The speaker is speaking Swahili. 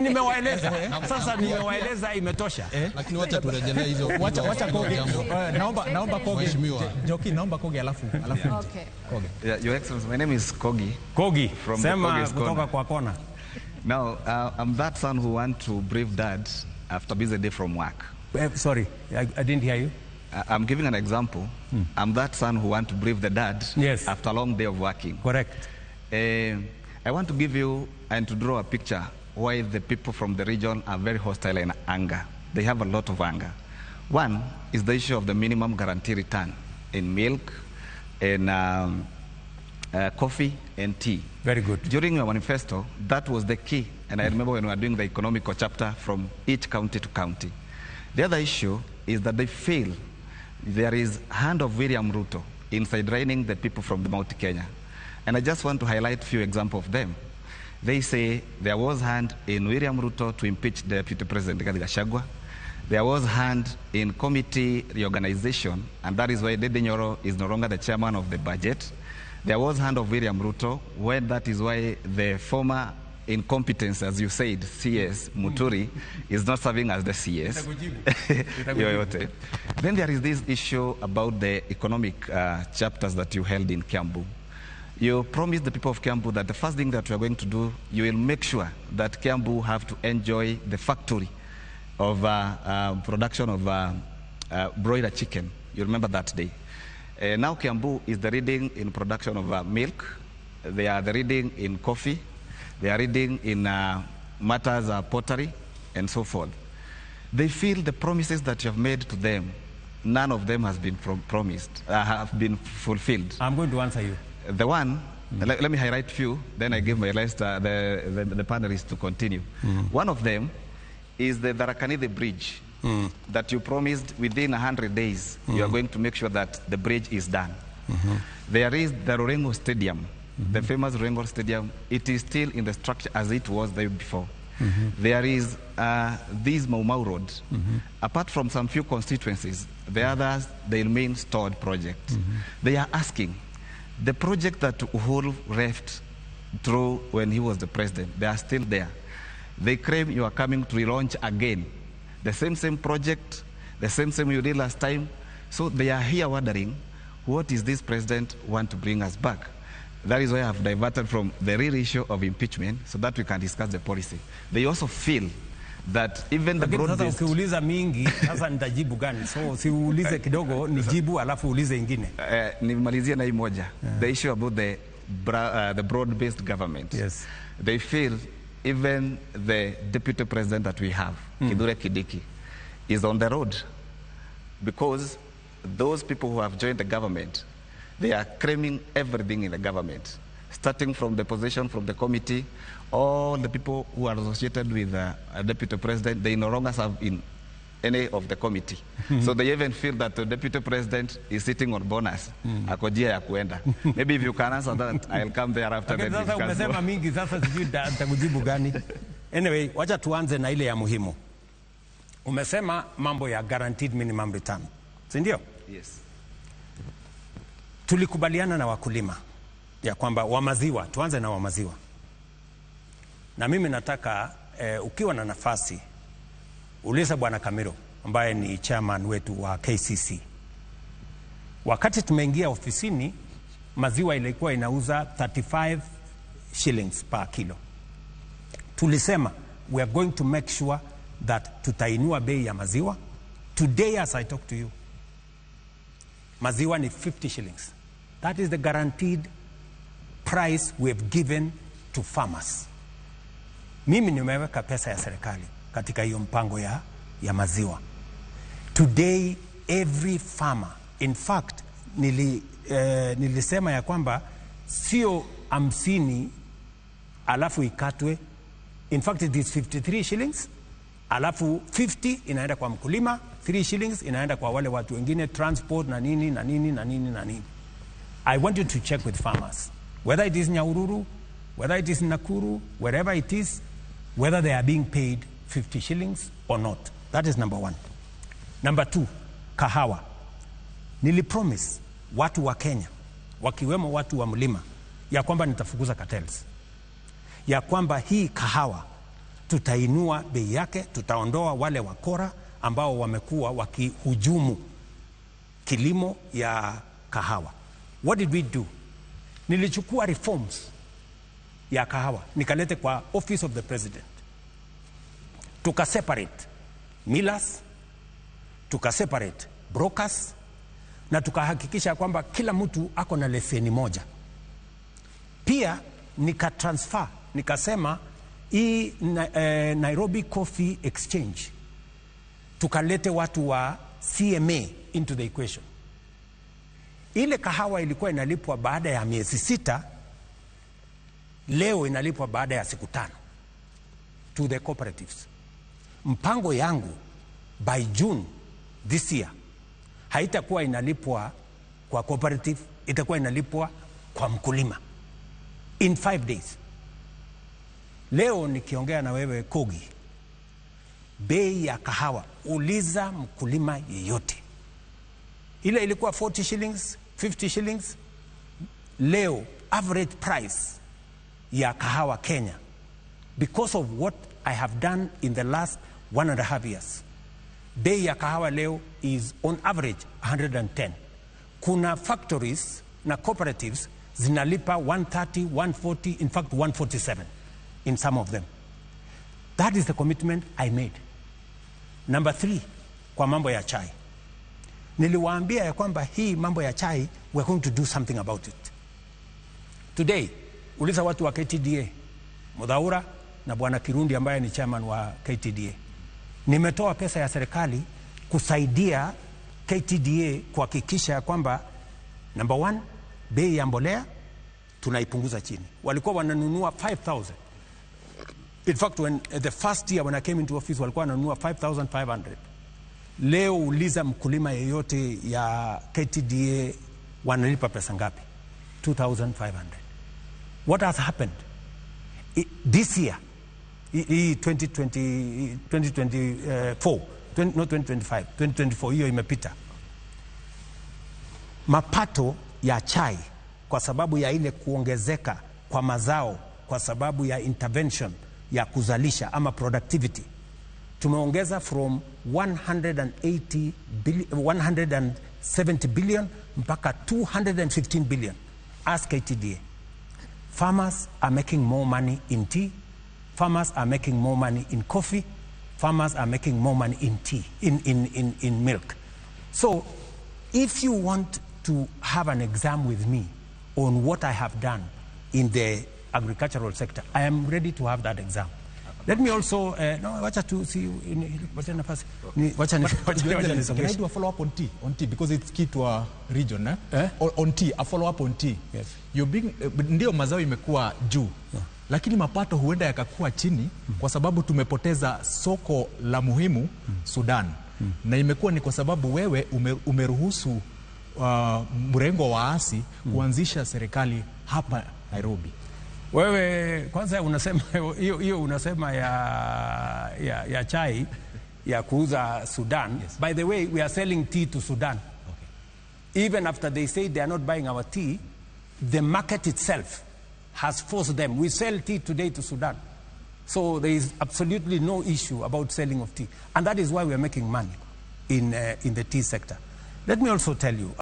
Nimewaeleza sasa, nimewaeleza imetosha. Lakini wacha turejelee hizo. Wacha Koge. Naomba Koge. Mheshimiwa. Njoki, naomba Koge alafu. Okay. Koge. Yeah, Your Excellency, my name is Kogi. Kogi, From the sema Kogi's kutoka corner. kwa kona. Now, I'm that son who want to brief dad after busy day from work. Sorry, I didn't hear you. I'm giving an example. I'm that son who want to brief the dad Yes. after a long day of working. Correct. I want to give you and to draw a picture why the people from the region are very hostile in anger. They have a lot of anger. One is the issue of the minimum guarantee return in milk, in coffee and tea. Very good. During your manifesto, that was the key. And I remember when we were doing the economical chapter from each county to county. The other issue is that they feel there is hand of William Ruto in sidelining the people from the Mount Kenya. And I just want to highlight few examples of them. They say there was hand in William Ruto to impeach Deputy President Rigathi Gachagua. There was hand in committee reorganization, and that is why Ndindi Nyoro is no longer the chairman of the budget. There was hand of William Ruto, when that is why the former incompetence, as you said, CS Muturi, is not serving as the CS. Yoyote. Then there is this issue about the economic chapters that you held in Kiambu. You promised the people of Kiambu that the first thing that you are going to do, you will make sure that Kiambu have to enjoy the factory of production of broiler chicken. You remember that day. Now Kiambu is the leading in production of milk. They are the leading in coffee. They are leading in matters pottery and so forth. They feel the promises that you have made to them, none of them has been promised, have been fulfilled. I'm going to answer you. The one, let me highlight few, then I give my rest, the panelists to continue. One of them is the Tharaka Nithi Bridge that you promised within 100 days you are going to make sure that the bridge is done. There is the Rurengo Stadium, the famous Rurengo Stadium. It is still in the structure as it was there before. There is this Mau Mau Road. Apart from some few constituencies, the others, they remain stored projects. They are asking, the project that Uhuru left through when he was the president, they are still there. They claim you are coming to relaunch again. The same project, the same you did last time. So they are here wondering, what is this president want to bring us back? That is why I have diverted from the real issue of impeachment so that we can discuss the policy. They also feel that even the Lakini sasa broad-based... ukiuliza mingi sasa nitajibu gani? So siulize kidogo nijibu alafu uulize ingine. Nimalizie na hii moja. The issue about the broad-based government. Yes. They feel even the deputy president that we have, Kithure Kindiki, is on the road because those people who have joined the government, they are claiming everything in the government, starting from the position from the committee, all the people who are associated with a deputy president, they no longer serve in any of the committee. So they even feel that the deputy president is sitting on bonus. Ako njia ya kuenda. Maybe if you can answer that, I'll come there after Lakini the sasa discuss. umesema mingi, sasa sijui nitakujibu gani. Anyway, wacha tuanze na ile ya muhimu. Umesema mambo ya guaranteed minimum return, si ndio? Yes. Tulikubaliana na wakulima ya kwamba wa maziwa, tuanze na wa maziwa. Na mimi nataka ukiwa na nafasi uliza Bwana Kamiro ambaye ni chairman wetu wa KCC. Wakati tumeingia ofisini, maziwa ilikuwa inauza 35 shillings per kilo. Tulisema we are going to make sure that tutainua bei ya maziwa. Today as I talk to you, maziwa ni 50 shillings. That is the guaranteed price we have given to farmers. Mimi nimeweka pesa ya serikali katika hiyo mpango ya maziwa. Today every farmer, in fact nilisema ya kwamba sio 50 alafu ikatwe. In fact it is 53 shillings alafu 50 inaenda kwa mkulima, 3 shillings inaenda kwa wale watu wengine, transport na nini na nini na nini na nini. I want you to check with farmers, whether it is Nyahururu, whether it is Nakuru, wherever it is, whether they are being paid 50 shillings or not. That is number one. Number two, kahawa. Nilipromise watu wa Kenya, wakiwemo watu wa mlima, ya kwamba nitafukuza cartels. Ya kwamba hii kahawa Tutainua bei yake, tutaondoa wale wakora ambao wamekuwa wakihujumu kilimo ya kahawa. What did we do? Nilichukua reforms ya kahawa nikalete kwa Office of the President, tuka separate millers, tuka separate brokers na tukahakikisha kwamba kila mtu ako na leseni moja. Pia nika transfer, nikasema hii Nairobi Coffee Exchange tukalete watu wa CMA into the equation. Ile kahawa ilikuwa inalipwa baada ya miezi 6, leo inalipwa baada ya siku 5 to the cooperatives. Mpango yangu by June this year haitakuwa inalipwa kwa cooperative, itakuwa inalipwa kwa mkulima in 5 days. Leo nikiongea na wewe Kogi, bei ya kahawa, uliza mkulima yeyote, ile ilikuwa 40 shillings, 50 shillings. Leo average price ya kahawa Kenya, because of what I have done in the last 1.5 years, bei ya kahawa leo is on average 110. Kuna factories na cooperatives zinalipa 130, 140, in fact 147 in some of them. That is the commitment I made. Number 3, kwa mambo ya chai, niliwaambia ya kwamba hii mambo ya chai we are going to do something about it. Today, uliza watu wa KTDA, Mudhaura na Bwana Kirundi ambaye ni chairman wa KTDA. Nimetoa pesa ya serikali kusaidia KTDA kuhakikisha ya kwamba number 1, bei ya mbolea tunaipunguza chini. Walikuwa wananunua 5,000. In fact, when the first year when I came into office walikuwa wananunua 5,500. Leo uliza mkulima yeyote ya KTDA wanalipa pesa ngapi? 2,500. What has happened? This year, 2020, 2024, not 2025, 2024, hiyo imepita. Mapato ya chai kwa sababu ya ile kuongezeka kwa mazao, kwa sababu ya intervention ya kuzalisha ama productivity, tumeongeza from 180 billion, 170 billion mpaka 215 billion as KTDA. Farmers are making more money in tea. Farmers are making more money in coffee. Farmers are making more money in tea, in milk. So if you want to have an exam with me on what I have done in the agricultural sector, I am ready to have that exam. Let me also, no, wacha tu, see, wacha nafasi, wacha Can I do a follow-up on tea? On tea, because it's key to our region, eh? Eh? On tea, a follow-up on tea. Yes. You're being, ndio mazao imekuwa juu. Yeah. Lakini mapato huenda yakakuwa chini kwa sababu tumepoteza soko la muhimu Sudan. Na imekuwa ni kwa sababu wewe umeruhusu mrengo wa waasi kuanzisha serikali hapa Nairobi. Wewe kwanza unasema hiyo unasema ya chai ya kuuza Sudan. Yes. By the way, we are selling tea to Sudan. Okay. Even after they say they are not buying our tea, the market itself has forced them. We sell tea today to Sudan. So there is absolutely no issue about selling of tea. And that is why we are making money in the tea sector. Let me also tell you,